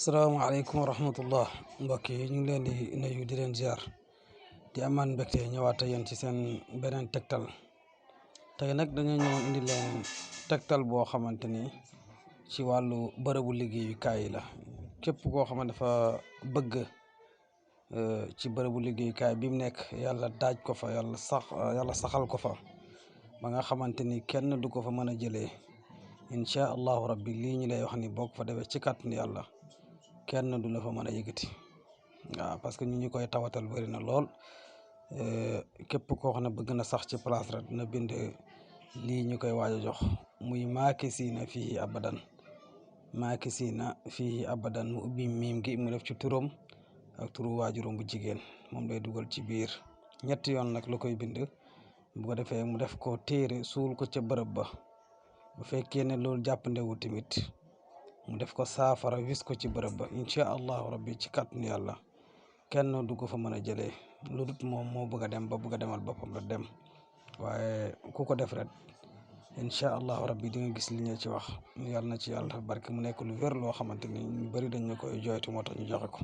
salaamaaleykum wa rahmatullah mbokk yi ñu ngi leen di nuyu di leen ziar di amaan mbégte ñëwaat ak yéen ci seen beneen tegtal tey nag dañoo ñëwoon indi leen tegtal boo xamante ni ci wàllu bërëbu liggéeyukaay yi la képp koo xamante dafa bëgg ci bërëbu liggéeyukaay bi mu nekk yàlla daaj ko fa yàlla saxal ko fa ba nga xamante ni kenn du ko fa mën a jëlee incha allahu rabbi lii ñu lay wax ni boo ko fa defee ci kàttanu yàlla kenn du la fa mën a yëkkati waaw parce que ñu koy tawatal bëri na lool képp koo xam ne bëgg na sax ci place rek na bind lii ñu koy waaj a jox muy maakisiina fii abadan maakisiina fii abadan mu ubbi miim gi mu def ci turam ak turu waajuram bu jigéen moom lay dugal ci biir ñetti yoon nag la koy bind bu ko defee mu def ko téere suul ko ca bërëb ba bu fekkee ne loolu jàppandewu tamit mu def ko saafara wis ko ci bërëb ba incha allahu rabbi ci kàttanu yàlla kenn du ko fa mën a jëlee lu dut moom moo bëgg a dem ba bëgg a demal boppam rek dem waaye ku ko def rek incha allahu rabbi di nga gis li ñu ci wax yàlla na ci yàlla dafa barke mu nekk lu wér loo xamante ni ñu bëri dañ ñu koy jooytu moo tax ñu joxe ko